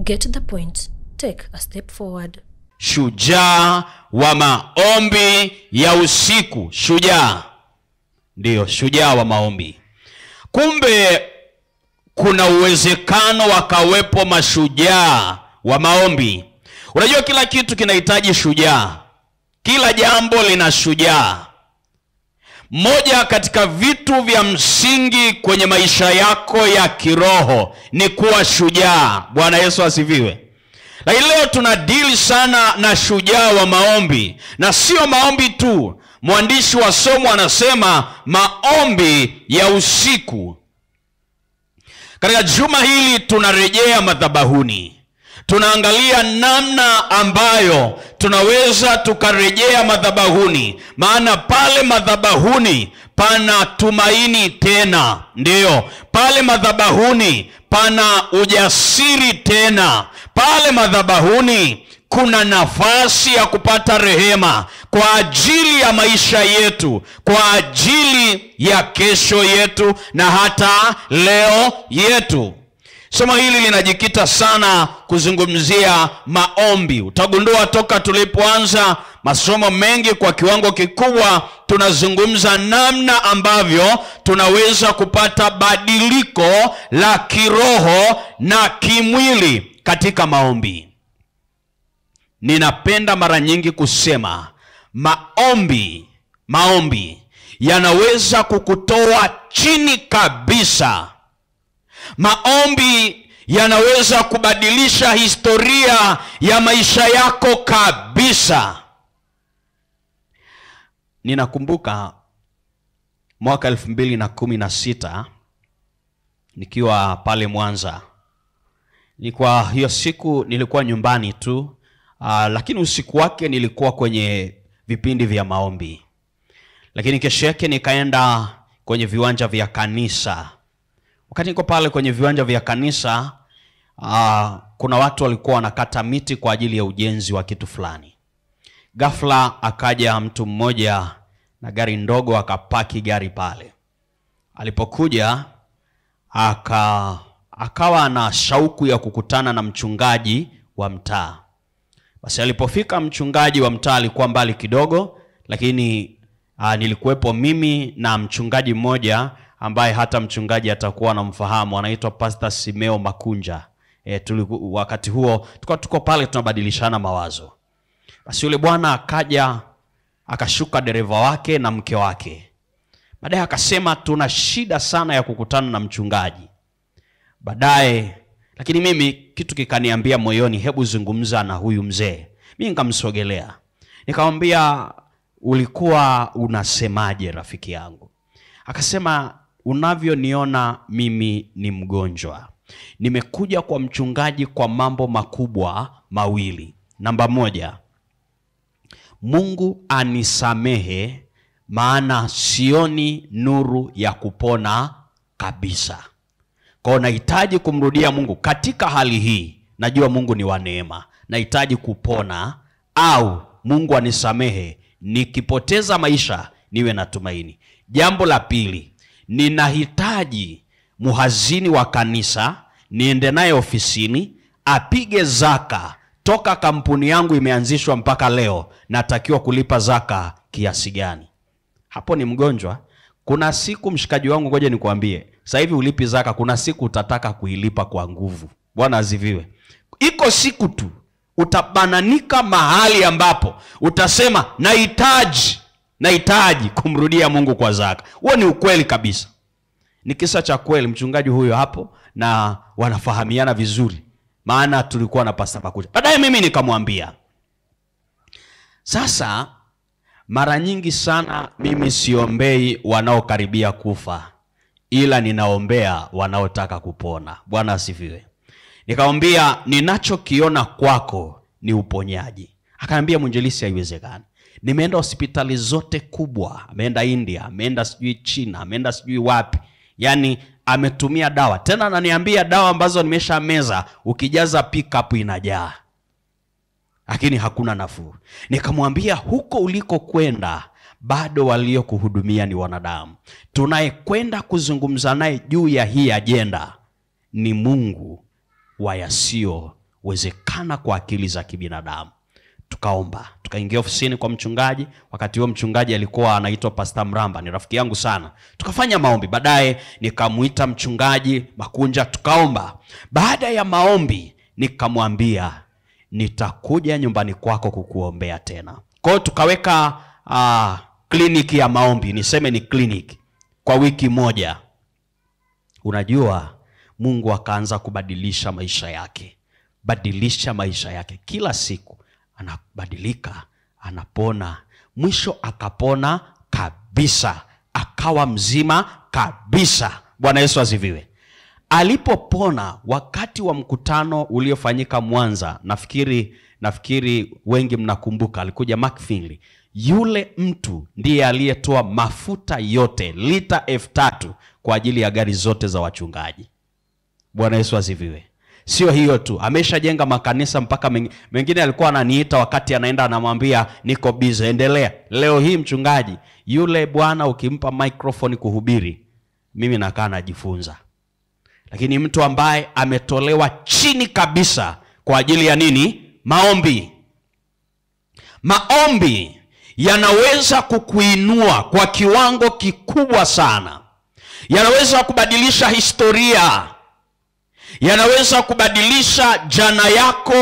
Get the point. Take a step forward. Shujaa wa maombi ya usiku. Shujaa. Ndiyo, shujaa wa maombi. Kumbe kuna uwezekano wakawepo mashujaa wa maombi. Unajua kila kitu kinahitaji shujaa. Kila jambo lina shujaa. Moja katika vitu vya msingi kwenye maisha yako ya kiroho ni kuwa shujaa. Bwana Yesu asifiwe. Lakini leo tunadili sana na shujaa wa maombi. Na sio maombi tu. Mwandishi wa somo anasema maombi ya usiku. Katika juma hili tunarejea madhabahuni. Tunaangalia namna ambayo tunaweza tukarejea madhabahuni. Maana pale madhabahuni pana tumaini tena. Ndiyo, pale madhabahuni pana ujasiri tena. Pale madhabahuni kuna nafasi ya kupata rehema kwa ajili ya maisha yetu, kwa ajili ya kesho yetu na hata leo yetu. Somo hili linajikita sana kuzungumzia maombi. Utagundua toka tulipoanza masomo mengi kwa kiwango kikubwa tunazungumza namna ambavyo tunaweza kupata badiliko la kiroho na kimwili katika maombi. Ninapenda mara nyingi kusema maombi yanaweza kukutoa chini kabisa. Maombi yanaweza kubadilisha historia ya maisha yako kabisa. Ninakumbuka mwaka 2016 nikiwa pale Mwanza. Nilikuwa hiyo siku nilikuwa nyumbani tu, lakini usiku wake nilikuwa kwenye vipindi vya maombi. Lakini kesho yake nikaenda kwenye viwanja vya kanisa. Wakati niko pale kwenye viwanja vya kanisa, kuna watu walikuwa wanakata miti kwa ajili ya ujenzi wa kitu fulani. Ghafla akaja mtu mmoja na gari ndogo akapaki gari pale. Alipokuja akawa na shauku ya kukutana na mchungaji wa mtaa. Basi alipofika mchungaji wa mtaa alikuwa mbali kidogo, lakini nilikuwepo mimi na mchungaji mmoja ambaye hata mchungaji atakuwa anamfahamu, anaitwa Pastor Simeo Makunja. Wakati huo tuko pale tunabadilishana mawazo. Basi yule bwana akaja akashuka dereva wake na mke wake. Baadaye akasema tuna shida sana ya kukutana na mchungaji. Baadaye lakini mimi kitu kikaniambia moyoni, hebu zungumza na huyu mzee. Mimi nikamsogelea. Nikamwambia ulikuwa unasemaje rafiki yangu? Akasema unavyoniona mimi ni mgonjwa. Nimekuja kwa mchungaji kwa mambo makubwa mawili. Namba moja, Mungu anisamehe maana sioni nuru ya kupona kabisa. Kwa nahitaji kumrudia Mungu katika hali hii. Najua Mungu ni wa neema. Nahitaji kupona au Mungu anisamehe, nikipoteza maisha niwe na tumaini. Jambo la pili, ninahitaji muhazini wa kanisa niende naye ofisini apige zaka. Toka kampuni yangu imeanzishwa mpaka leo natakiwa kulipa zaka kiasi gani? Hapo ni mgonjwa. Kuna siku mshikaji wangu, ngoja nikuambie, sasa hivi ulipi zaka, kuna siku utataka kuilipa kwa nguvu. Bwana asifiwe. Iko siku tu utabananika mahali ambapo utasema nahitaji kumrudia Mungu kwa zaka. Huo ni ukweli kabisa. Ni kisa cha kweli, mchungaji huyo hapo na wanafahamiana vizuri. Maana tulikuwa na Pastor Makuja. Baadaye mimi nikamwambia, sasa mara nyingi sana mimi siombei wanaokaribia kufa, ila ninaombea wanaotaka kupona. Bwana asifiwe. Nikamwambia ninachokiona kwako ni uponyaji. Akaniambia mwinjilisti, haiwezekani. Nimeenda hospitali zote kubwa, ameenda India, ameenda sijui China, ameenda sijui wapi. Yaani ametumia dawa. Tena ananiambia dawa ambazo nimesha meza, ukijaza pick up inajaa. Lakini hakuna nafuu. Nikamwambia huko uliko kwenda bado waliokuhudumia ni wanadamu. Tunayekwenda kuzungumza naye juu ya hii agenda ni Mungu wa yasio Wezekana kwa akili za kibinadamu. Tukaomba, tukaingia ofisini kwa mchungaji. Wakati huo mchungaji alikuwa anaitwa Pastor Mramba, ni rafiki yangu sana. Tukafanya maombi, baadaye nikamuita mchungaji Makunja, tukaomba. Baada ya maombi nikamwambia nitakuja nyumbani kwako kukuombea tena. Kwa hiyo tukaweka kliniki ya maombi, niseme ni kliniki, kwa wiki moja. Unajua Mungu akaanza kubadilisha maisha yake. Badilisha maisha yake kila siku. Anabadilika, anapona. Mwisho akapona kabisa, akawa mzima kabisa. Bwana Yesu asifiwe. Alipopona, wakati wa mkutano uliofanyika Mwanza, nafikiri wengi mnakumbuka, alikuja Mark Finley. Yule mtu ndiye aliyetoa mafuta yote lita 3000 kwa ajili ya gari zote za wachungaji. Bwana Yesu asifiwe. Sio hiyo tu, ameshajenga makanisa mpaka mengine alikuwa ananiita wakati anaenda anamwambia niko busy, endelea. Leo hii mchungaji, yule bwana ukimpa microphone kuhubiri, mimi nakaa najifunza. Lakini mtu ambaye ametolewa chini kabisa kwa ajili ya nini? Maombi. Maombi yanaweza kukuinua kwa kiwango kikubwa sana. Yanaweza kubadilisha historia. Yanaweza kubadilisha jana yako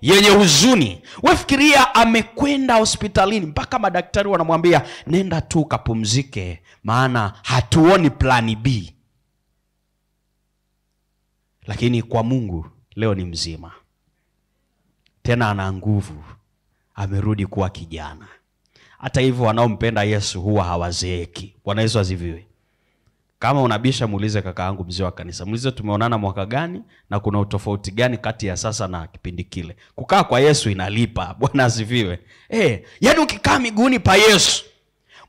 yenye huzuni. Wefikiria amekwenda hospitalini mpaka madaktari wanamwambia nenda tu kapumzike, maana hatuoni plani B. Lakini kwa Mungu leo ni mzima. Tena ana nguvu. Amerudi kuwa kijana. Hata hivyo wanaompenda Yesu huwa hawazeeki. Bwana Yesu asifiwe. Kama unabisha muulize kaka yangu mzee wa kanisa. Muulize tumeonana mwaka gani na kuna utofauti gani kati ya sasa na kipindi kile. Kukaa kwa Yesu inalipa. Bwana asifiwe. Yaani ukikaa miguuni pa Yesu,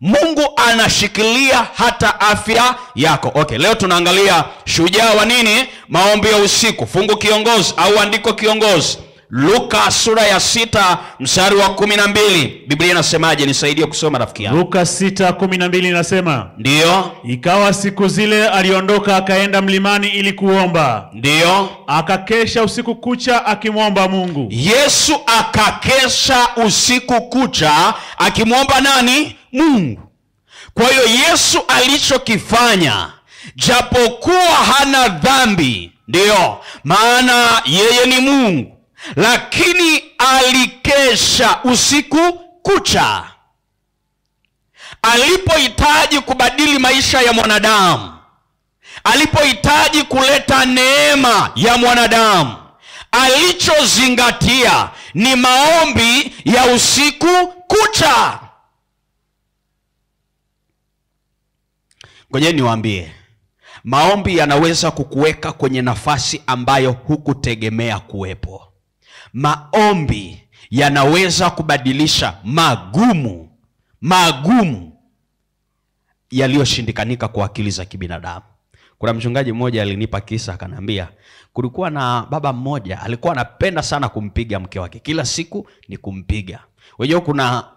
Mungu anashikilia hata afya yako. Okay, leo tunaangalia shujaa wa nini? Maombi ya usiku. Fungu kiongozi au andiko kiongozi. Luka sura ya 6 mstari wa 12. Biblia inasemaje? Nisaidie kusoma rafiki yangu. Luka 6:12 inasema, ndio. Ikawa siku zile aliondoka akaenda mlimani ili kuomba. Ndio. Akakesha usiku kucha akimwomba Mungu. Yesu akakesha usiku kucha akimwomba nani? Mungu. Kwa hiyo Yesu alichokifanya, japokuwa hana dhambi, ndio, maana yeye ni Mungu, lakini alikesha usiku kucha. Alipohitaji kubadili maisha ya mwanadamu, alipohitaji kuleta neema ya mwanadamu, alichozingatia ni maombi ya usiku kucha. Ngoja niwaambie, maombi yanaweza kukuweka kwenye nafasi ambayo hukutegemea kuwepo. Maombi yanaweza kubadilisha magumu yaliyoshindikanika kwa akili za kibinadamu. Kuna mchungaji mmoja alinipa kisa, akaniambia kulikuwa na baba mmoja alikuwa anapenda sana kumpiga mke wake. Kila siku ni kumpiga. Unajua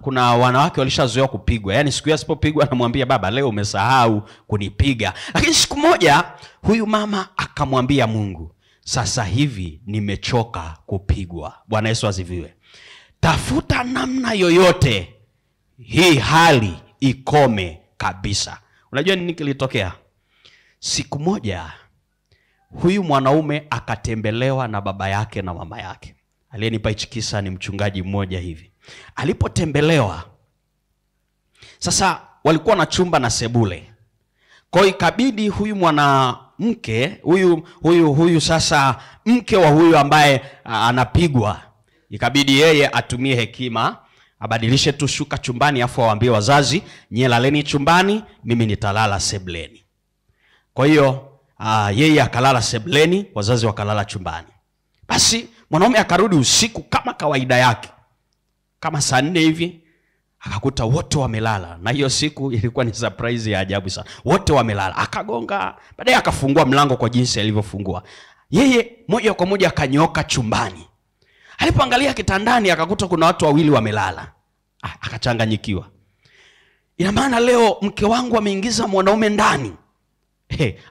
kuna wanawake walishazoea kupigwa. Yaani siku asipopigwa anamwambia baba leo umesahau kunipiga. Lakini siku moja huyu mama akamwambia Mungu, sasa hivi nimechoka kupigwa. Bwana Yesu asifiwe. Tafuta namna yoyote hii hali ikome kabisa. Unajua nini kilitokea? Siku moja huyu mwanaume akatembelewa na baba yake na mama yake. Aliyenipa hichi kisa ni mchungaji mmoja hivi. Alipotembelewa, sasa walikuwa na chumba na sebule. Kwa hiyo ikabidi huyu mwanamke, huyu sasa mke wa huyu ambaye anapigwa, ikabidi yeye atumie hekima, abadilishe tu shuka chumbani afu awaambie wazazi, nyie laleni chumbani, mimi nitalala sebuleni. Kwa hiyo yeye akalala sebuleni, wazazi wakalala chumbani. Basi mwanaume akarudi usiku kama kawaida yake, kama saa 4 hivi, akakuta wote wamelala. Na hiyo siku ilikuwa ni surprise ya ajabu sana. Wote wamelala. Akagonga, baadaye akafungua mlango kwa jinsi alivyofungua. Yeye moja kwa moja akanyoka chumbani. Alipoangalia kitandani akakuta kuna watu wawili wamelala. Akachanganyikiwa. Ina maana leo mke wangu ameingiza mwanaume ndani.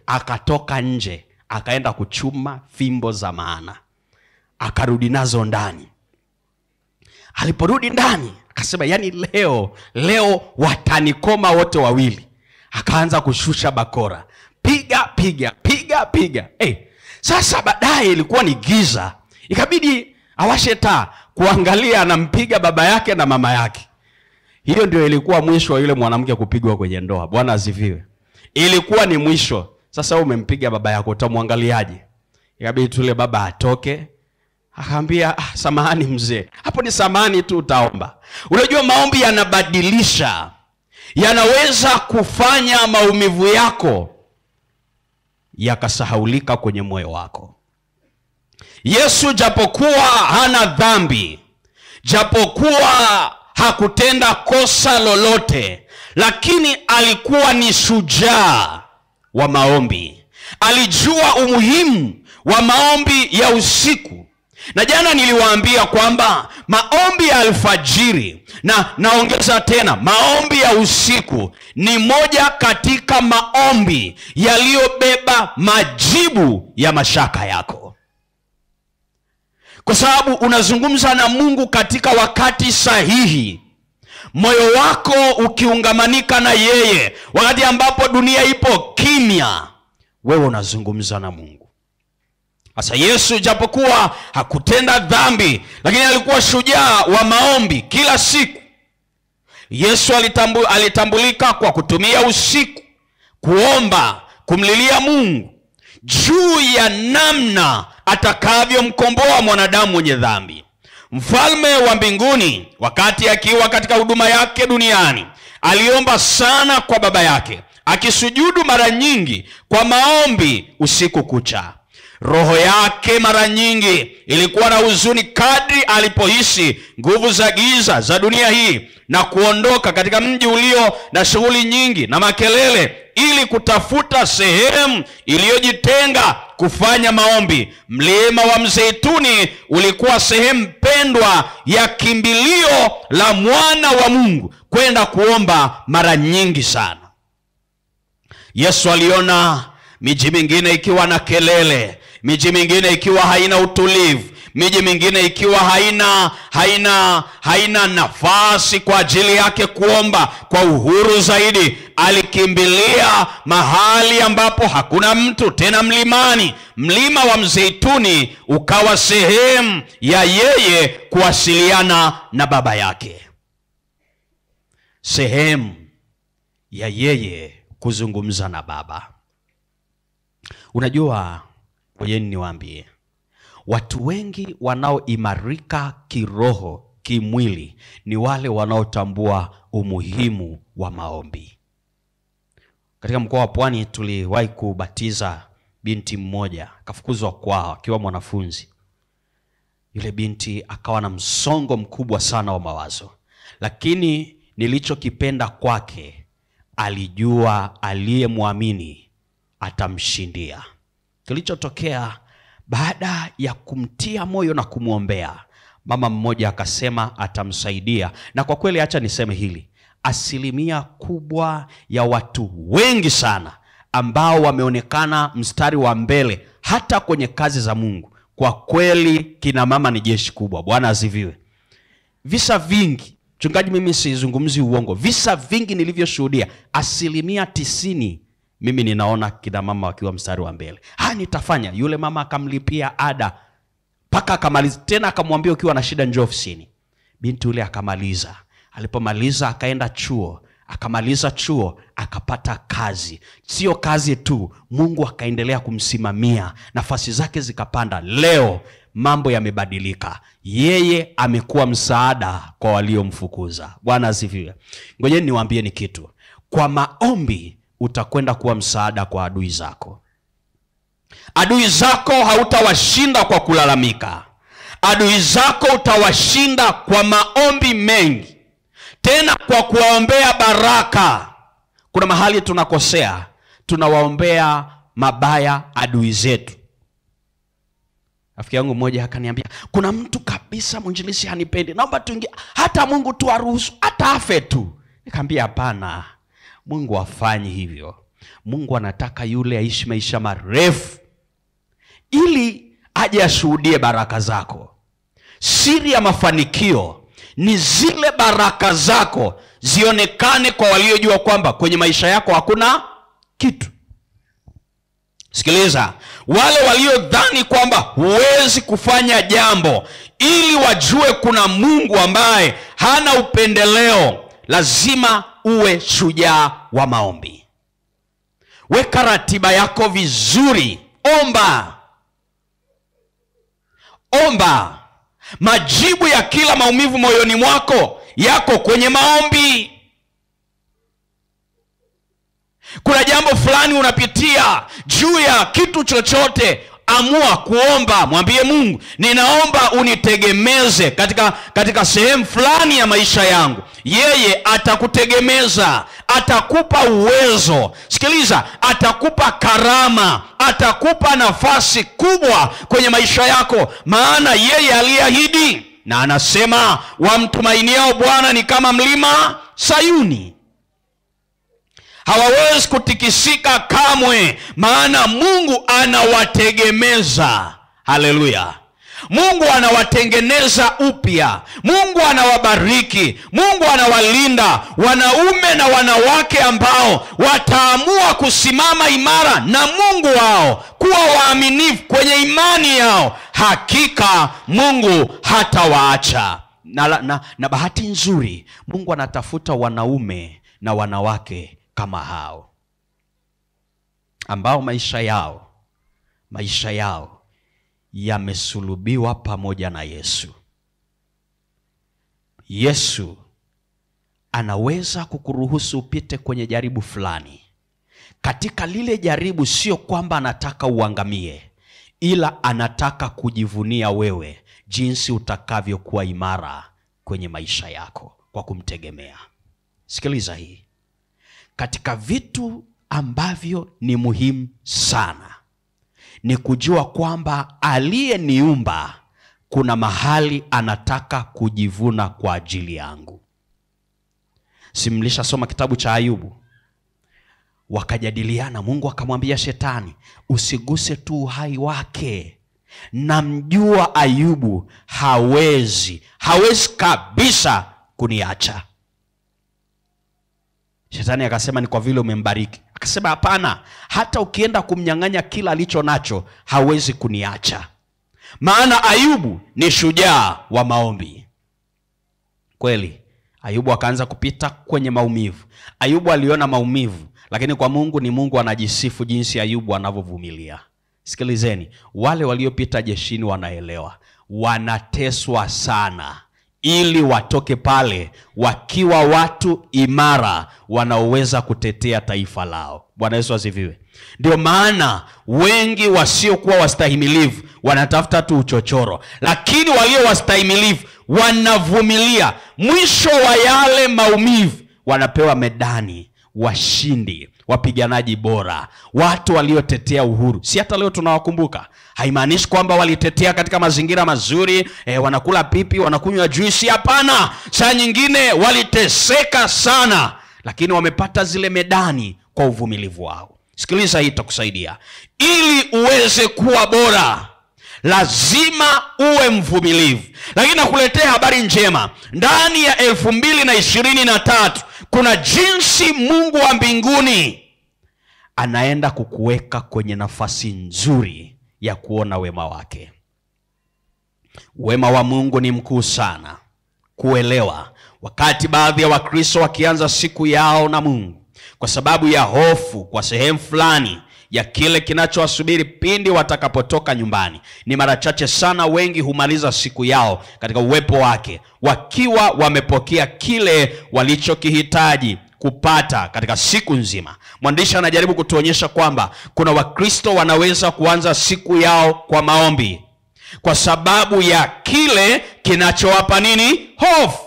Akatoka nje, akaenda kuchuma fimbo za maana. Akarudi nazo ndani. Aliporudi ndani akasema, yani leo watanikoma wote wawili. Akaanza kushusha bakora, piga piga piga piga. Sasa baadaye ilikuwa ni giza, ikabidi awashe taa kuangalia anampiga baba yake na mama yake. Hiyo ndio ilikuwa mwisho wa yule mwanamke kupigwa kwenye ndoa. Bwana asifiwe. Ilikuwa ni mwisho. Sasa wewe umempiga baba yako, utamwangaliaje? Ikabidi tule baba atoke. Akaambia, samahani mzee. Hapo ni samahani tu utaomba. Unajua maombi yanabadilisha. Yanaweza kufanya maumivu yako yakasahaulika kwenye moyo wako. Yesu japokuwa hana dhambi, japokuwa hakutenda kosa lolote, lakini alikuwa ni shujaa wa maombi. Alijua umuhimu wa maombi ya usiku. Na jana niliwaambia kwamba maombi ya alfajiri, na naongeza tena maombi ya usiku, ni moja katika maombi yaliyobeba majibu ya mashaka yako. Kwa sababu unazungumza na Mungu katika wakati sahihi, moyo wako ukiungamanika na yeye, wakati ambapo dunia ipo kimya, wewe unazungumza na Mungu. Sasa Yesu japokuwa hakutenda dhambi, lakini alikuwa shujaa wa maombi kila siku. Yesu alitambulika kwa kutumia usiku kuomba, kumlilia Mungu juu ya namna atakavyomkomboa mwanadamu mwenye dhambi. Mfalme wa mbinguni, wakati akiwa katika huduma yake duniani, aliomba sana kwa Baba yake, akisujudu mara nyingi kwa maombi usiku kucha. Roho yake mara nyingi ilikuwa na huzuni kadri alipohisi nguvu za giza za dunia hii na kuondoka katika mji ulio na shughuli nyingi na makelele ili kutafuta sehemu iliyojitenga kufanya maombi. Mlima wa Mzeituni ulikuwa sehemu pendwa ya kimbilio la mwana wa Mungu kwenda kuomba mara nyingi sana. Yesu aliona miji mingine ikiwa na kelele, miji mingine ikiwa haina utulivu, miji mingine ikiwa haina nafasi kwa ajili yake kuomba kwa uhuru zaidi. Alikimbilia mahali ambapo hakuna mtu, tena mlimani. Mlima wa Mzeituni ukawa sehemu ya yeye kuwasiliana na Baba yake, sehemu ya yeye kuzungumza na Baba. Unajua, ngojeni niwaambie, watu wengi wanaoimarika kiroho, kimwili, ni wale wanaotambua umuhimu wa maombi. Katika mkoa wa Pwani tuliwahi kubatiza binti mmoja, akafukuzwa kwao akiwa mwanafunzi. Yule binti akawa na msongo mkubwa sana wa mawazo, lakini nilichokipenda kwake, alijua aliyemwamini atamshindia. Kilichotokea, baada ya kumtia moyo na kumwombea, mama mmoja akasema atamsaidia. Na kwa kweli acha niseme hili, asilimia kubwa ya watu wengi sana ambao wameonekana mstari wa mbele hata kwenye kazi za Mungu, kwa kweli kina mama ni jeshi kubwa. Bwana asifiwe. Visa vingi, mchungaji, mimi sizungumzi uongo, visa vingi nilivyoshuhudia, 90% mimi ninaona kina mama wakiwa mstari wa mbele. Nitafanya. Yule mama akamlipia ada mpaka akamaliza, tena akamwambia ukiwa na shida njoo ofisini. Binti yule akamaliza. Alipomaliza akaenda chuo, akamaliza chuo akapata kazi. Sio kazi tu, Mungu akaendelea kumsimamia, nafasi zake zikapanda. Leo mambo yamebadilika, yeye amekuwa msaada kwa waliomfukuza. Bwana asifiwe. Ngojeni niwaambie ni kitu, kwa maombi utakwenda kuwa msaada kwa adui zako. Adui zako hautawashinda kwa kulalamika. Adui zako utawashinda kwa maombi mengi, tena kwa kuwaombea baraka. Kuna mahali tunakosea, tunawaombea mabaya adui zetu. Rafiki yangu mmoja akaniambia, kuna mtu kabisa mwinjilisti hanipendi, naomba tuingie, hata Mungu tu aruhusu, hata afe tu. Nikamwambia hapana, Mungu hafanyi hivyo. Mungu anataka yule aishi maisha marefu ili aje ashuhudie baraka zako. Siri ya mafanikio ni zile baraka zako zionekane kwa waliojua kwamba kwenye maisha yako hakuna kitu. Sikiliza, wale waliodhani kwamba huwezi kufanya jambo, ili wajue kuna Mungu ambaye hana upendeleo, lazima uwe shujaa wa maombi. Weka ratiba yako vizuri, omba. Omba. Majibu ya kila maumivu moyoni mwako yako kwenye maombi. Kuna jambo fulani unapitia juu ya kitu chochote, amua kuomba, mwambie Mungu, ninaomba unitegemeze katika sehemu fulani ya maisha yangu. Yeye atakutegemeza, atakupa uwezo. Sikiliza, atakupa karama, atakupa nafasi kubwa kwenye maisha yako, maana yeye aliahidi na anasema wamtumainiao Bwana ni kama mlima Sayuni, hawawezi kutikisika kamwe, maana Mungu anawategemeza. Haleluya. Mungu anawatengeneza upya, Mungu anawabariki, Mungu anawalinda wanaume na wanawake ambao wataamua kusimama imara na Mungu wao, kuwa waaminifu kwenye imani yao. Hakika Mungu hatawaacha. Na bahati nzuri, Mungu anatafuta wanaume na wanawake kama hao, ambao maisha yao yamesulubiwa pamoja na Yesu. Yesu anaweza kukuruhusu upite kwenye jaribu fulani. Katika lile jaribu sio kwamba anataka uangamie, ila anataka kujivunia wewe jinsi utakavyokuwa imara kwenye maisha yako kwa kumtegemea. Sikiliza hii. Katika vitu ambavyo ni muhimu sana ni kujua kwamba aliyeniumba kuna mahali anataka kujivuna kwa ajili yangu. Simlishasoma kitabu cha Ayubu? Wakajadiliana, Mungu akamwambia Shetani, usiguse tu uhai wake. Namjua Ayubu hawezi kabisa kuniacha. Shetani akasema ni kwa vile umembariki. Akasema hapana, hata ukienda kumnyang'anya kila alicho nacho hawezi kuniacha. Maana Ayubu ni shujaa wa maombi. Kweli, Ayubu akaanza kupita kwenye maumivu. Ayubu aliona maumivu, lakini kwa Mungu ni Mungu anajisifu jinsi Ayubu anavyovumilia. Sikilizeni, wale waliopita jeshini wanaelewa, wanateswa sana ili watoke pale wakiwa watu imara wanaoweza kutetea taifa lao. Bwana Yesu asifiwe. Ndio maana wengi wasiokuwa wastahimilivu wanatafuta tu uchochoro, lakini walio wastahimilivu wanavumilia. Mwisho wa yale maumivu wanapewa medani, washindi, wapiganaji bora, watu waliotetea uhuru. Si hata leo tunawakumbuka. Haimaanishi kwamba walitetea katika mazingira mazuri, wanakula pipi, wanakunywa juisi. Hapana, saa nyingine waliteseka sana, lakini wamepata zile medani kwa uvumilivu wao. Sikiliza, hii itakusaidia. Ili uweze kuwa bora, lazima uwe mvumilivu. Lakini nakuletea habari njema. Ndani ya 2023 kuna jinsi Mungu wa mbinguni anaenda kukuweka kwenye nafasi nzuri ya kuona wema wake. Wema wa Mungu ni mkuu sana kuelewa. Wakati baadhi ya Wakristo wakianza siku yao na Mungu kwa sababu ya hofu kwa sehemu fulani ya kile kinachowasubiri pindi watakapotoka nyumbani, ni mara chache sana wengi humaliza siku yao katika uwepo wake wakiwa wamepokea kile walichokihitaji kupata katika siku nzima. Mwandishi anajaribu kutuonyesha kwamba kuna Wakristo wanaweza kuanza siku yao kwa maombi kwa sababu ya kile kinachowapa nini? Hofu.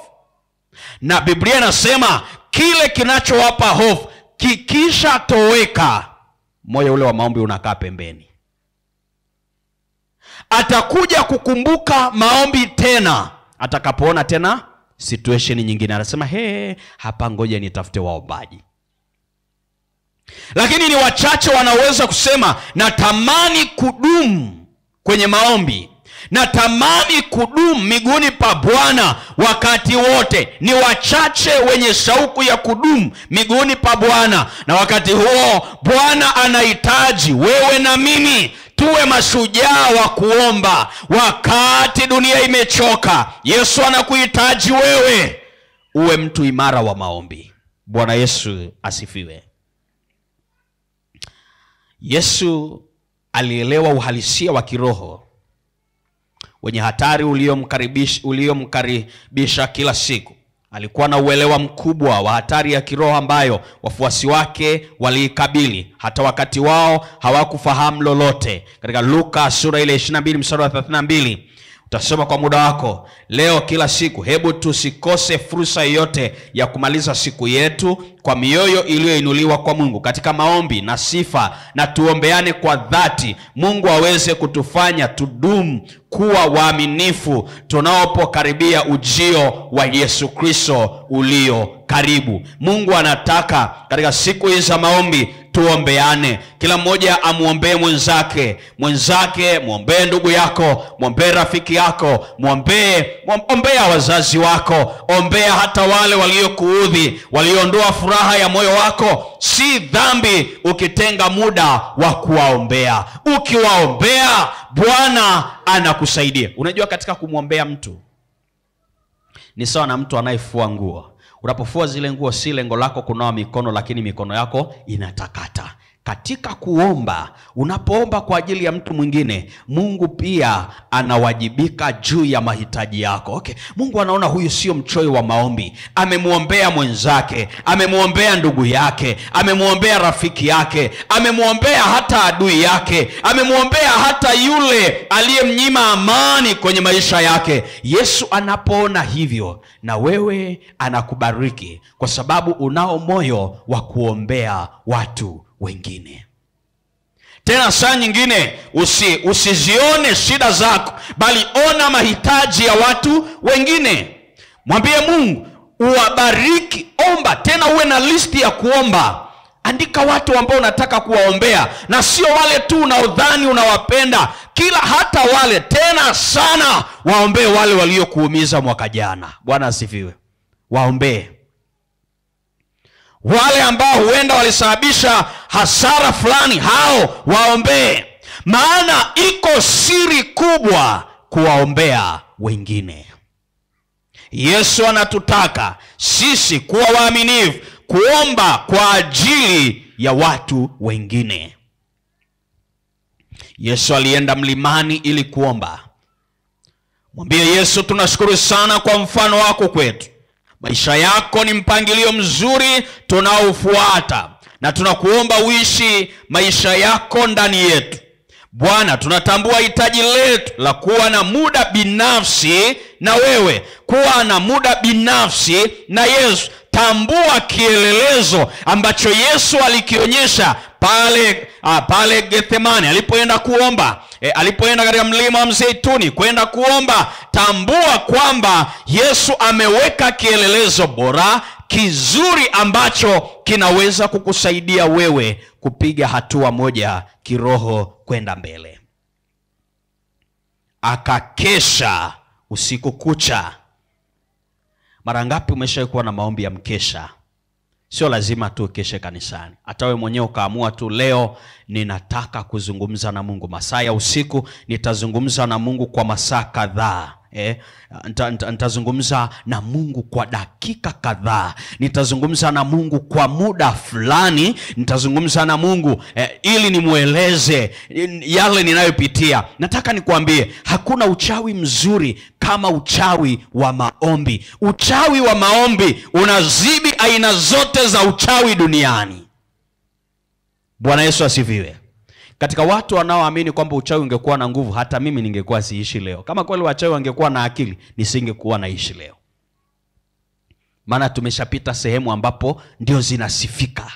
Na Biblia inasema kile kinachowapa hofu kikishatoweka, moyo ule wa maombi unakaa pembeni. Atakuja kukumbuka maombi tena atakapoona tena situation nyingine, anasema he, hapa ngoja nitafute waombaji. Lakini ni wachache wanaweza kusema natamani kudumu kwenye kwenye maombi. Natamani kudumu miguuni pa Bwana wakati wote. Ni wachache wenye shauku ya kudumu miguuni pa Bwana, na wakati huo Bwana anahitaji wewe na mimi tuwe mashujaa wa kuomba. Wakati dunia imechoka, Yesu anakuhitaji wewe uwe mtu imara wa maombi. Bwana Yesu asifiwe. Yesu alielewa uhalisia wa kiroho wenye hatari uliomkaribisha kila siku. Alikuwa na uelewa mkubwa wa hatari ya kiroho ambayo wafuasi wake waliikabili hata wakati wao hawakufahamu lolote. Katika Luka sura ile 22 mstari wa 32, utasoma kwa muda wako leo kila siku. Hebu tusikose fursa yoyote ya kumaliza siku yetu kwa mioyo iliyoinuliwa kwa Mungu katika maombi na sifa, na tuombeane kwa dhati Mungu aweze kutufanya tudumu kuwa waaminifu tunapokaribia ujio wa Yesu Kristo ulio karibu. Mungu anataka katika siku hizi za maombi tuombeane. Kila mmoja amuombee mwenzake, muombee ndugu yako, muombee rafiki yako, ombea wazazi wako, ombea hata wale waliokuudhi, waliondoa furaha ya moyo wako. Si dhambi ukitenga muda wa kuwaombea. Ukiwaombea, Bwana anakusaidia. Unajua, katika kumwombea mtu ni sawa na mtu anayefua nguo. Unapofua zile nguo, si lengo lako kunawa mikono, lakini mikono yako inatakata. Katika kuomba, unapoomba kwa ajili ya mtu mwingine, Mungu pia anawajibika juu ya mahitaji yako. Okay. Mungu anaona huyu sio mchoyo wa maombi. Amemuombea mwenzake, amemuombea ndugu yake, amemuombea rafiki yake, amemuombea hata adui yake, amemuombea hata yule aliyemnyima amani kwenye maisha yake. Yesu anapoona hivyo, na wewe anakubariki kwa sababu unao moyo wa kuombea watu wengine. Tena saa nyingine usizione shida zako, bali ona mahitaji ya watu wengine. Mwambie Mungu uwabariki. Omba tena, uwe na listi ya kuomba. Andika watu ambao unataka kuwaombea, na sio wale tu unaodhani unawapenda. Kila hata wale tena sana waombee wale waliokuumiza mwaka jana. Bwana asifiwe. Waombee wale ambao huenda walisababisha hasara fulani, hao waombee. Maana iko siri kubwa kuwaombea wengine. Yesu anatutaka sisi kuwa waaminifu, kuomba kwa ajili ya watu wengine. Yesu alienda mlimani ili kuomba. Mwambie Yesu, tunashukuru sana kwa mfano wako kwetu. Maisha yako ni mpangilio mzuri tunaofuata, na tunakuomba uishi maisha yako ndani yetu. Bwana, tunatambua hitaji letu la kuwa na muda binafsi na wewe, kuwa na muda binafsi na Yesu. Tambua kielelezo ambacho Yesu alikionyesha pale Gethsemane alipoenda kuomba, alipoenda katika mlima wa Mzeituni kwenda kuomba. Tambua kwamba Yesu ameweka kielelezo bora kizuri ambacho kinaweza kukusaidia wewe kupiga hatua moja kiroho kwenda mbele. Akakesha usiku kucha. Mara ngapi umeshawahi kuwa na maombi ya mkesha? Sio lazima tu keshe kanisani. Hata wewe mwenyewe ukaamua tu, leo ninataka kuzungumza na Mungu. Masaa ya usiku nitazungumza na Mungu kwa masaa kadhaa. Nitazungumza na Mungu kwa dakika kadhaa. Nitazungumza na Mungu kwa muda fulani. Nitazungumza na Mungu ili nimueleze yale ninayopitia. Nataka nikuambie, hakuna uchawi mzuri kama uchawi wa maombi. Uchawi wa maombi unazidi aina zote za uchawi duniani. Bwana Yesu asifiwe. Katika watu wanaoamini kwamba uchawi ungekuwa na nguvu, hata mimi ningekuwa siishi leo. Kama kweli wachawi wangekuwa na akili, nisingekuwa naishi leo. Maana tumeshapita sehemu ambapo ndio zinasifika.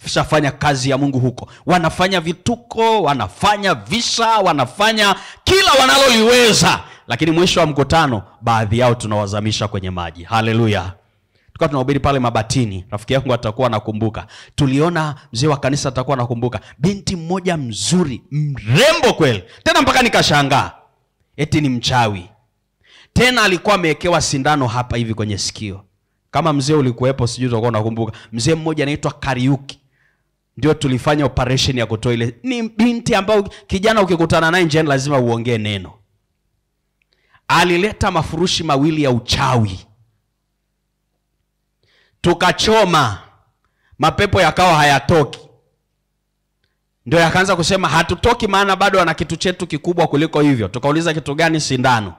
Tushafanya kazi ya Mungu huko. Wanafanya vituko, wanafanya visa, wanafanya kila wanaloliweza. Lakini mwisho wa mkutano, baadhi yao tunawazamisha kwenye maji. Haleluya. Tulikuwa tunahubiri pale Mabatini, rafiki yangu atakuwa anakumbuka. Tuliona mzee wa kanisa atakuwa anakumbuka. Binti mmoja mzuri, mrembo kweli. Tena mpaka nikashangaa. Eti ni mchawi. Tena alikuwa amewekewa sindano hapa hivi kwenye sikio. Kama mzee ulikuwepo sijui utakuwa unakumbuka. Mzee mmoja anaitwa Kariuki. Ndio tulifanya operation ya kutoa ile. Ni binti ambao kijana ukikutana naye njiani lazima uongee neno. Alileta mafurushi mawili ya uchawi. Tukachoma. Mapepo yakawa hayatoki. Ndio yakaanza kusema hatutoki maana bado ana kitu chetu kikubwa kuliko hivyo. Tukauliza kitu gani? Sindano.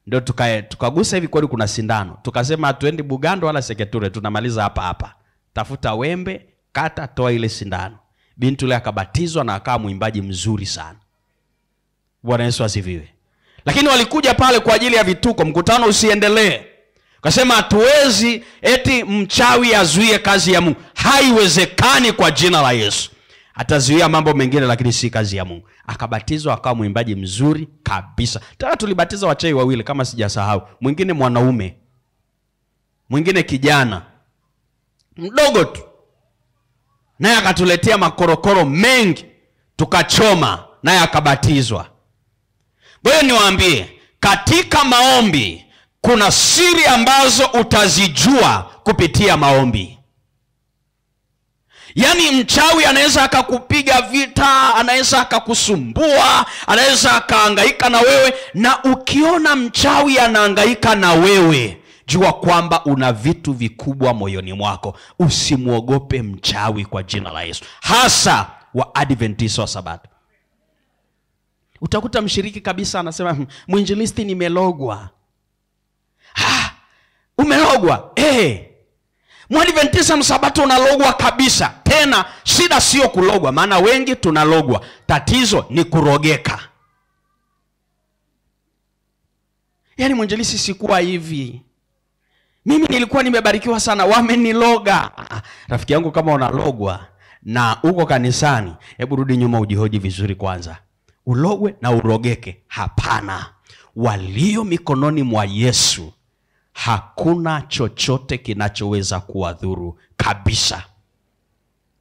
Ndio tukagusa hivi kweli kuna sindano. Tukasema hatuendi Bugando wala Seketure, tunamaliza hapa hapa. Tafuta wembe, kata, toa ile sindano. Binti yule akabatizwa na akawa mwimbaji mzuri sana. Bwana Yesu asifiwe. Lakini walikuja pale kwa ajili ya vituko, mkutano usiendelee. Kasema hatuwezi eti mchawi azuie kazi ya Mungu. Haiwezekani kwa jina la Yesu. Atazuia mambo mengine lakini si kazi ya Mungu. Akabatizwa akawa mwimbaji mzuri kabisa. Tena tulibatiza wachawi wawili kama sijasahau. Mwingine mwanaume, mwingine kijana mdogo tu. Naye akatuletea makorokoro mengi, tukachoma, naye akabatizwa. Kwa hiyo niwaambie, katika maombi kuna siri ambazo utazijua kupitia maombi. Yaani mchawi anaweza akakupiga vita, anaweza akakusumbua, anaweza akahangaika na wewe. Na ukiona mchawi anahangaika na wewe, jua kwamba una vitu vikubwa moyoni mwako. Usimuogope mchawi kwa jina la Yesu, hasa wa Adventista wa Sabato. Utakuta mshiriki kabisa anasema, mwinjilisti nimelogwa. Ha, umelogwa? Mwadventista msabato unalogwa kabisa. Tena shida sio kulogwa, maana wengi tunalogwa. Tatizo ni kurogeka. Yaani mwinjilisti sikuwa hivi. Mimi nilikuwa nimebarikiwa sana, wameniloga. Rafiki yangu, kama unalogwa na uko kanisani, hebu rudi nyuma ujihoji vizuri kwanza. Ulogwe na urogeke? Hapana. Walio mikononi mwa Yesu hakuna chochote kinachoweza kuwadhuru kabisa.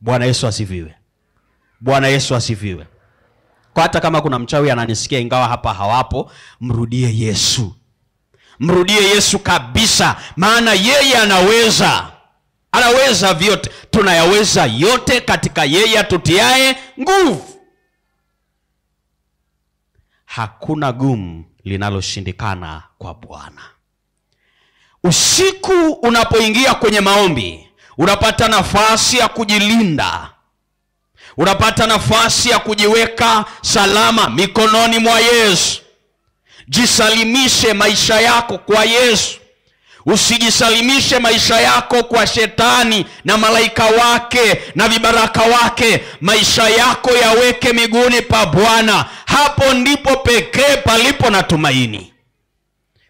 Bwana Yesu asifiwe. Bwana Yesu asifiwe. Kwa hata kama kuna mchawi ananisikia, ingawa hapa hawapo, mrudie Yesu. Mrudie Yesu kabisa, maana yeye anaweza. Anaweza vyote. Tunayaweza yote katika yeye atutiaye nguvu. Hakuna gumu linaloshindikana kwa Bwana. Usiku unapoingia kwenye maombi, unapata nafasi ya kujilinda. Unapata nafasi ya kujiweka salama mikononi mwa Yesu. Jisalimishe maisha yako kwa Yesu. Usijisalimishe maisha yako kwa shetani na malaika wake na vibaraka wake. Maisha yako yaweke miguuni pa Bwana. Hapo ndipo pekee palipo na tumaini.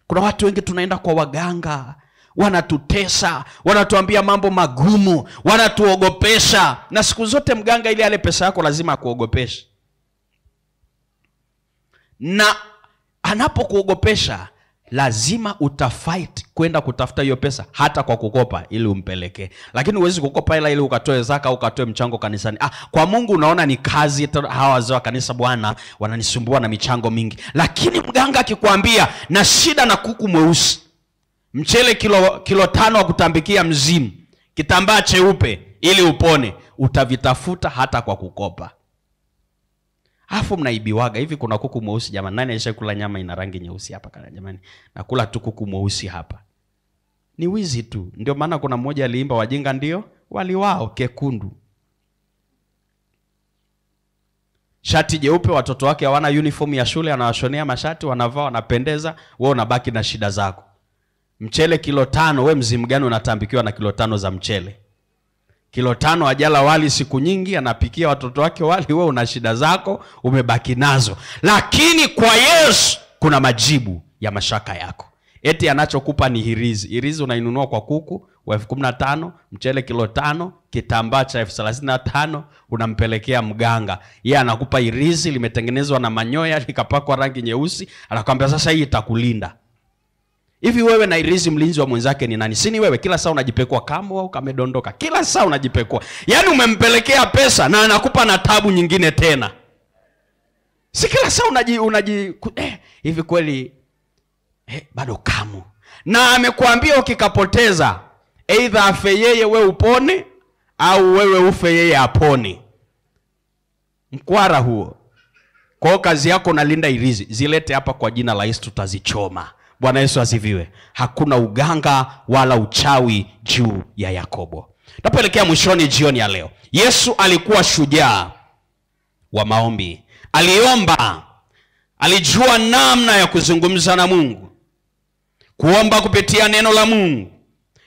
Kuna watu wengi tunaenda kwa waganga, wanatutesa, wanatuambia mambo magumu, wanatuogopesha. Na siku zote mganga ili ale pesa yako lazima akuogopeshe. Na anapokuogopesha lazima utafight kwenda kutafuta hiyo pesa, hata kwa kukopa ili umpeleke. Lakini huwezi kukopa ila ili ukatoe zaka au ukatoe mchango kanisani. Kwa Mungu unaona ni kazi, hawa wazee wa kanisa bwana wananisumbua na michango mingi. Lakini mganga akikwambia na shida na kuku mweusi, mchele kilo 5 wa kutambikia mzimu, kitambaa cheupe ili upone, utavitafuta hata kwa kukopa. Afu mnaibiwaga hivi. Kuna kuku mweusi jamani, nani alishakula nyama ina rangi nyeusi hapa kana jamani? Nakula tu kuku mweusi hapa. Ni wizi tu. Ndio maana kuna mmoja aliimba wajinga ndio waliwao kekundu. Shati jeupe, watoto wake hawana uniform ya shule, anawashonea mashati, wanavaa, wanapendeza, wewe unabaki na shida zako. Mchele kilo 5, wewe mzimu gani unatambikiwa na kilo 5 za mchele? Kilo 5 hajala wali siku nyingi, anapikia watoto wake wali, wewe una shida zako, umebaki nazo. Lakini kwa Yesu kuna majibu ya mashaka yako. Eti anachokupa ni hirizi. Hirizi unainunua kwa kuku wa 15,000, mchele kilo 5, kitambaa cha 35,000, unampelekea mganga. Yeye anakupa hirizi limetengenezwa na manyoya likapakwa rangi nyeusi, anakuambia sasa hii itakulinda. Hivi wewe na irizi mlinzi wa mwenzake ni nani? Si ni wewe? Kila saa unajipekua kamo au kamedondoka. Kila saa unajipekua. Yaani umempelekea pesa na anakupa na tabu nyingine tena. Si kila saa unaji hivi kweli bado kamo. Na amekuambia ukikapoteza either afe yeye wewe upone au wewe ufe yeye apone. Mkwara huo. Kwa hiyo kazi yako unalinda irizi, zilete hapa kwa jina la Yesu tutazichoma. Bwana Yesu asifiwe. Hakuna uganga wala uchawi juu ya Yakobo. Tunapoelekea mwishoni jioni ya leo, Yesu alikuwa shujaa wa maombi. Aliomba, alijua namna ya kuzungumza na Mungu, kuomba kupitia neno la Mungu.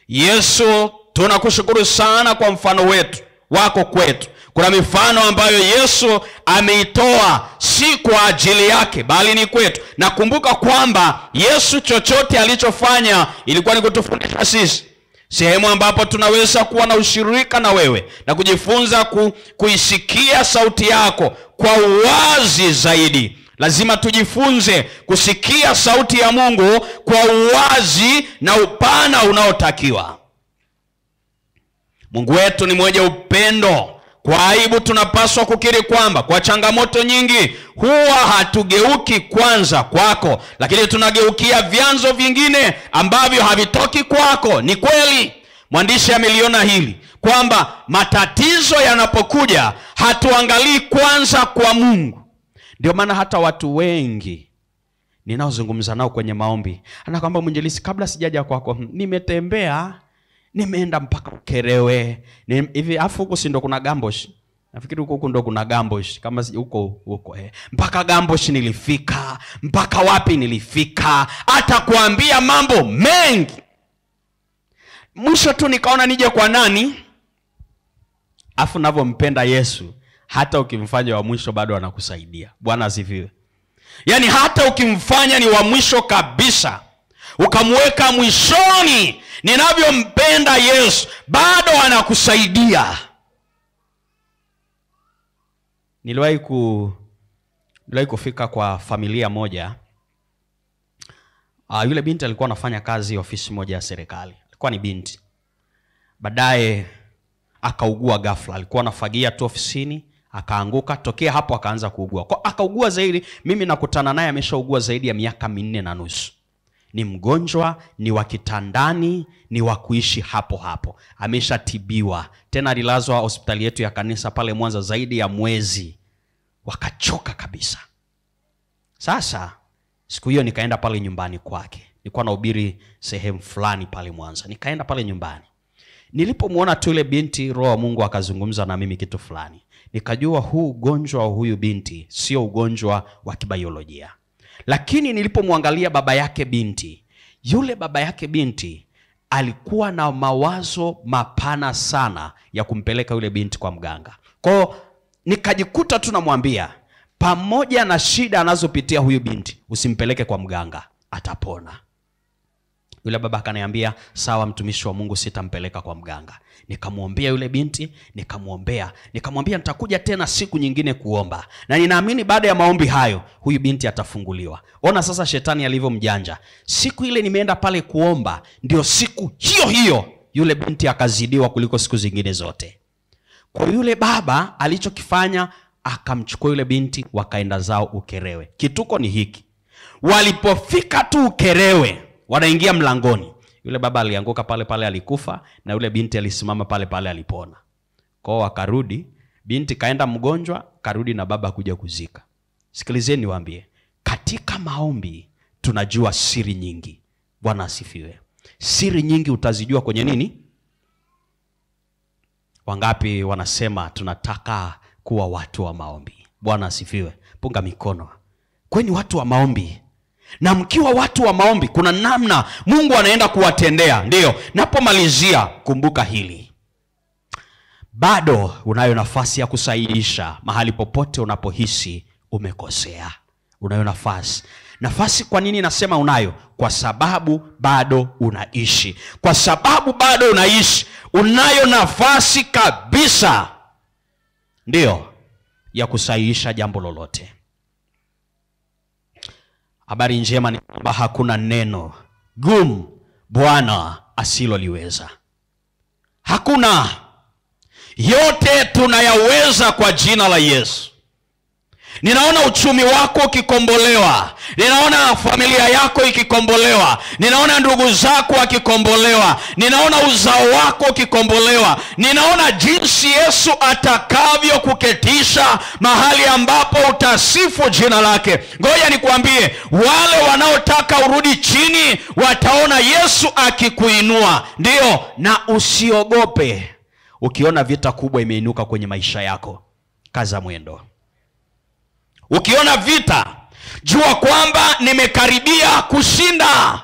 Yesu, tunakushukuru sana kwa mfano wetu wako kwetu. Kuna mifano ambayo Yesu ameitoa si kwa ajili yake bali ni kwetu. Na kumbuka kwamba Yesu chochote alichofanya ilikuwa ni kutufundisha sisi. Sehemu ambapo tunaweza kuwa na ushirika na wewe na kujifunza kuisikia sauti yako kwa uwazi zaidi. Lazima tujifunze kusikia sauti ya Mungu kwa uwazi na upana unaotakiwa. Mungu wetu ni mwenye upendo. Kwa aibu tunapaswa kukiri kwamba kwa changamoto nyingi huwa hatugeuki kwanza kwako, lakini tunageukia vyanzo vingine ambavyo havitoki kwako. Ni kweli mwandishi ameliona hili kwamba matatizo yanapokuja hatuangalii kwanza kwa Mungu. Ndio maana hata watu wengi ninaozungumza nao kwenye maombi anakwamba, mwinjilisti, kabla sijaja kwako nimetembea, nimeenda mpaka Ukerewe. Hivi afu huko si ndo kuna Gambosh? Nafikiri huko ndo kuna Gambosh, kama huko huko Mpaka Gambosh nilifika, mpaka wapi nilifika, hata kuambia mambo mengi. Mwisho tu nikaona nije kwa nani? Afu navyompenda Yesu, hata ukimfanya wa mwisho bado anakusaidia. Bwana asifiwe. Yaani hata ukimfanya ni wa mwisho kabisa, ukamweka mwishoni, ninavyompenda Yesu bado anakusaidia. Niliwahi kufika kwa familia moja. Yule binti alikuwa anafanya kazi ofisi moja ya serikali. Alikuwa ni binti. Baadaye akaugua ghafla. Alikuwa anafagia tu ofisini, akaanguka. Tokea hapo akaanza kuugua. Kwa akaugua zaidi, mimi nakutana naye ameshaugua zaidi ya miaka 4.5. Ni mgonjwa, ni wa kitandani, ni wa kuishi hapo hapo. Ameshatibiwa. Tena alilazwa hospitali yetu ya kanisa pale Mwanza zaidi ya mwezi. Wakachoka kabisa. Sasa siku hiyo nikaenda pale nyumbani kwake. Nilikuwa nahubiri sehemu fulani pale Mwanza. Nikaenda pale nyumbani. Nilipomuona tu ile binti, Roho wa Mungu akazungumza na mimi kitu fulani. Nikajua huu ugonjwa wa huyu binti sio ugonjwa wa kibiolojia. Lakini nilipomwangalia baba yake binti, yule baba yake binti alikuwa na mawazo mapana sana ya kumpeleka yule binti kwa mganga. Kwa nikajikuta tu namwambia, pamoja na shida anazopitia huyu binti, usimpeleke kwa mganga, atapona. Yule baba akaniambia, sawa mtumishi wa Mungu, sitampeleka kwa mganga. Nikamwombea yule binti, nikamwombea, nikamwambia nitakuja tena siku nyingine kuomba. Na ninaamini baada ya maombi hayo huyu binti atafunguliwa. Ona sasa shetani alivyo mjanja. Siku ile nimeenda pale kuomba, ndio siku hiyo hiyo yule binti akazidiwa kuliko siku zingine zote. Kwa yule baba alichokifanya, akamchukua yule binti wakaenda zao Ukerewe. Kituko ni hiki. Walipofika tu Ukerewe, wanaingia mlangoni, yule baba alianguka pale pale alikufa, na yule binti alisimama pale pale alipona. Kwa wakarudi, binti kaenda mgonjwa, karudi na baba kuja kuzika. Sikilizeni niwaambie, katika maombi tunajua siri nyingi. Bwana asifiwe. Siri nyingi utazijua kwenye nini? Wangapi wanasema tunataka kuwa watu wa maombi? Bwana asifiwe. Punga mikono. Kweni watu wa maombi. Na mkiwa watu wa maombi, kuna namna Mungu anaenda kuwatendea. Ndiyo, napomalizia kumbuka hili. Bado unayo nafasi ya kusahihisha mahali popote unapohisi umekosea. Unayo nafasi. Nafasi kwa nini nasema unayo? Kwa sababu bado unaishi. Kwa sababu bado unaishi, unayo nafasi kabisa, ndiyo, ya kusahihisha jambo lolote. Habari njema ni kwamba hakuna neno gumu Bwana asiloliweza. Hakuna. Yote tunayaweza kwa jina la Yesu. Ninaona uchumi wako ukikombolewa. Ninaona familia yako ikikombolewa. Ninaona ndugu zako wakikombolewa. Ninaona uzao wako ukikombolewa. Ninaona jinsi Yesu atakavyo kuketisha mahali ambapo utasifu jina lake. Ngoja nikuambie, wale wanaotaka urudi chini wataona Yesu akikuinua. Ndio, na usiogope. Ukiona vita kubwa imeinuka kwenye maisha yako, kaza mwendo. Ukiona vita, jua kwamba nimekaribia kushinda.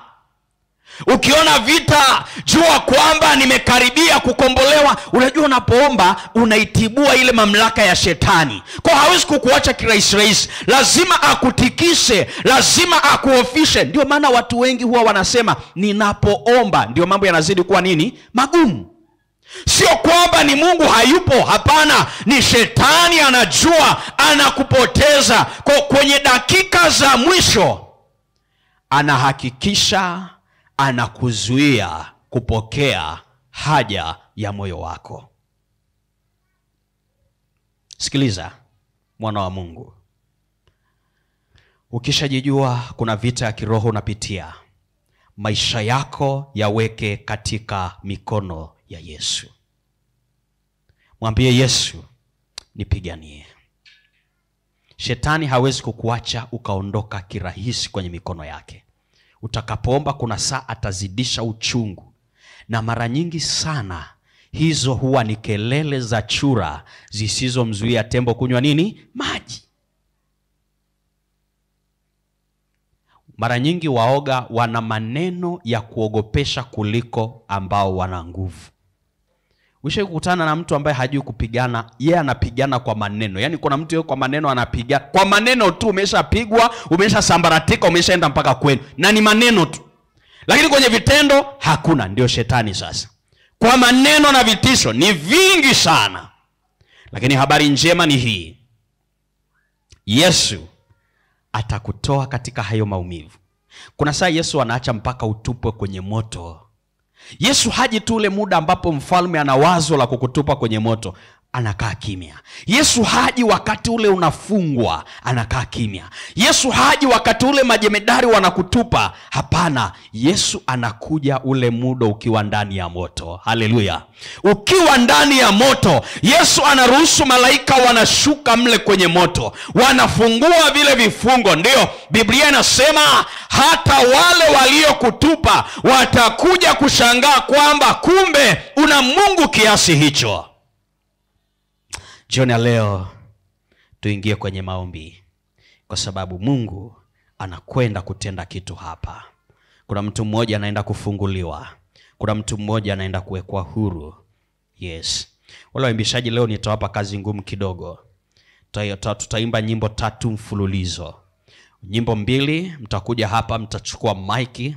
Ukiona vita, jua kwamba nimekaribia kukombolewa. Unajua, unapoomba unaitibua ile mamlaka ya shetani. Kwa hawezi kukuacha kirahisi rahisi. Lazima akutikise, lazima akuhofishe. Ndio maana watu wengi huwa wanasema ninapoomba ndio mambo yanazidi kuwa nini? Magumu. Sio kwamba ni Mungu hayupo, hapana, ni shetani anajua anakupoteza. Kwa kwenye dakika za mwisho anahakikisha anakuzuia kupokea haja ya moyo wako. Sikiliza mwana wa Mungu, ukishajijua kuna vita ya kiroho unapitia, maisha yako yaweke katika mikono ya Yesu. Mwambie Yesu, nipiganie. Shetani hawezi kukuacha ukaondoka kirahisi kwenye mikono yake. Utakapoomba kuna saa atazidisha uchungu. Na mara nyingi sana hizo huwa ni kelele za chura zisizomzuia tembo kunywa nini? Maji. Mara nyingi waoga wana maneno ya kuogopesha kuliko ambao wana nguvu. Ushawahi kukutana na mtu ambaye hajui kupigana? Yeye anapigana kwa maneno. Yaani kuna mtu yeye kwa maneno anapigana. Kwa maneno tu umeshapigwa, umeshasambaratika, umeshaenda mpaka kwenu. Na ni maneno tu. Lakini kwenye vitendo hakuna. Ndio shetani sasa. Kwa maneno na vitisho ni vingi sana. Lakini habari njema ni hii. Yesu atakutoa katika hayo maumivu. Kuna saa Yesu anaacha mpaka utupwe kwenye moto. Yesu haji tu ule muda ambapo mfalme ana wazo la kukutupa kwenye moto, anakaa kimya. Yesu haji wakati ule unafungwa, anakaa kimya. Yesu haji wakati ule majemedari wanakutupa. Hapana, Yesu anakuja ule muda ukiwa ndani ya moto. Haleluya. Ukiwa ndani ya moto, Yesu anaruhusu malaika wanashuka mle kwenye moto, wanafungua vile vifungo. Ndio Biblia inasema hata wale waliokutupa watakuja kushangaa kwamba kumbe una Mungu kiasi hicho. Jioni ya leo tuingie kwenye maombi, kwa sababu Mungu anakwenda kutenda kitu hapa. Kuna mtu mmoja anaenda kufunguliwa. Kuna mtu mmoja anaenda kuwekwa huru. Yes. Wale waimbishaji leo nitawapa kazi ngumu kidogo. Tutaimba nyimbo 3 mfululizo. Nyimbo 2, mtakuja hapa mtachukua maiki.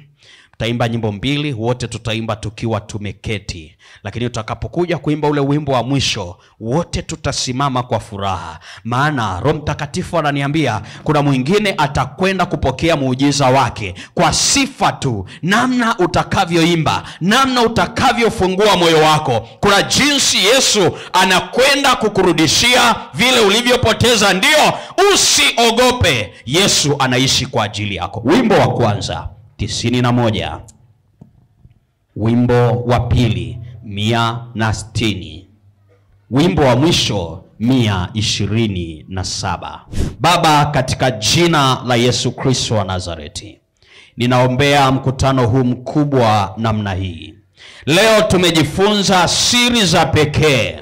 Tutaimba nyimbo 2, wote tutaimba tukiwa tumeketi. Lakini utakapokuja kuimba ule wimbo wa mwisho, wote tutasimama kwa furaha. Maana Roho Mtakatifu ananiambia kuna mwingine atakwenda kupokea muujiza wake kwa sifa tu, namna utakavyoimba, namna utakavyofungua moyo wako. Kuna jinsi Yesu anakwenda kukurudishia vile ulivyopoteza. Ndio, usiogope, Yesu anaishi kwa ajili yako. Wimbo wa kwanza 91, wimbo wa pili 160, wimbo wa mwisho 127. Baba, katika jina la Yesu Kristo wa Nazareti, ninaombea mkutano huu mkubwa namna hii. Leo tumejifunza siri za pekee,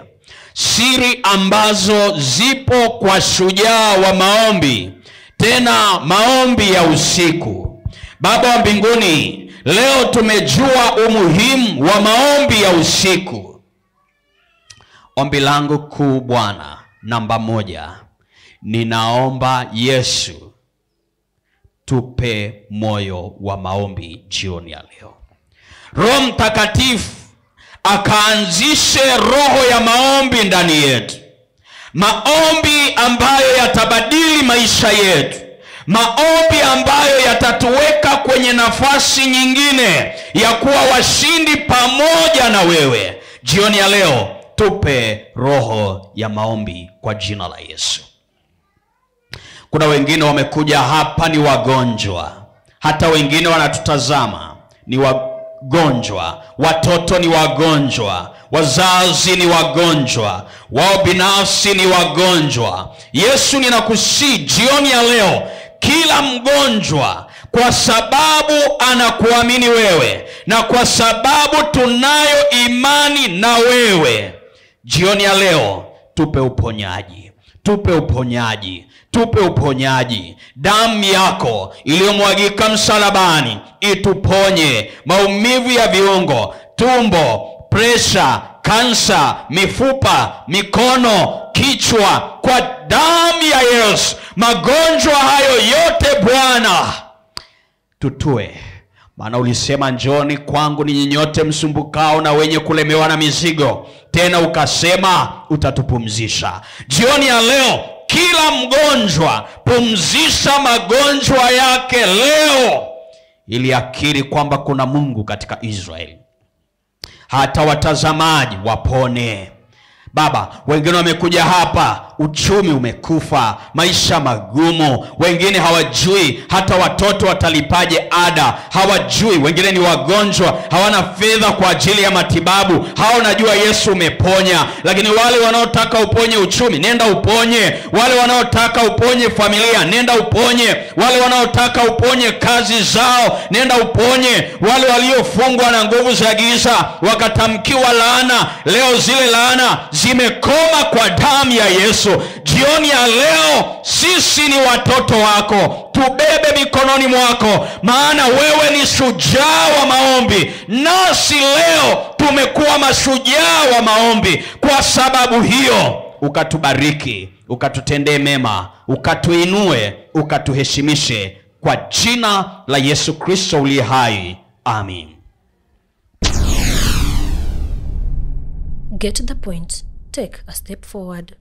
siri ambazo zipo kwa shujaa wa maombi, tena maombi ya usiku. Baba wa mbinguni, leo tumejua umuhimu wa maombi ya usiku. Ombi langu kuu Bwana, namba 1, ninaomba Yesu tupe moyo wa maombi jioni ya leo. Roho Mtakatifu akaanzishe roho ya maombi ndani yetu. Maombi ambayo yatabadili maisha yetu. Maombi ambayo yatatuweka kwenye kwenye nafasi nyingine ya kuwa washindi pamoja na wewe. Jioni ya leo tupe roho ya maombi kwa jina la Yesu. Kuna wengine wamekuja hapa ni wagonjwa, hata wengine wanatutazama ni wagonjwa, watoto ni wagonjwa, wazazi ni wagonjwa, wao binafsi ni wagonjwa. Yesu, ninakusihi jioni ya leo, kila mgonjwa, kwa sababu anakuamini wewe na kwa sababu tunayo imani na wewe, jioni ya leo tupe uponyaji, tupe uponyaji, tupe uponyaji. Damu yako iliyomwagika msalabani ituponye maumivu ya viungo, tumbo, presha, kansa, mifupa, mikono, kichwa. Kwa damu ya Yesu magonjwa hayo yote Bwana tutue. Maana ulisema, njoni kwangu ninyi nyote msumbukao na wenye kulemewa na mizigo, tena ukasema utatupumzisha. Jioni ya leo kila mgonjwa pumzisha magonjwa yake leo, ili akiri kwamba kuna Mungu katika Israeli. Hata watazamaji wapone. Baba, wengine wamekuja hapa, uchumi umekufa, maisha magumu, wengine hawajui hata watoto watalipaje ada, hawajui, wengine ni wagonjwa, hawana fedha kwa ajili ya matibabu. Hao najua Yesu umeponya, lakini wale wanaotaka uponye uchumi, nenda uponye. Wale wanaotaka uponye familia, nenda uponye. Wale wanaotaka uponye kazi zao, nenda uponye. Wale waliofungwa na nguvu za giza wakatamkiwa laana, leo zile laana zimekoma kwa damu ya Yesu. Jioni ya leo sisi ni watoto wako, tubebe mikononi mwako, maana wewe ni shujaa wa maombi, nasi leo tumekuwa mashujaa wa maombi. Kwa sababu hiyo ukatubariki, ukatutendee mema, ukatuinue, ukatuheshimishe, kwa jina la Yesu Kristo uliye hai. Amin. Get the point. Take a step forward.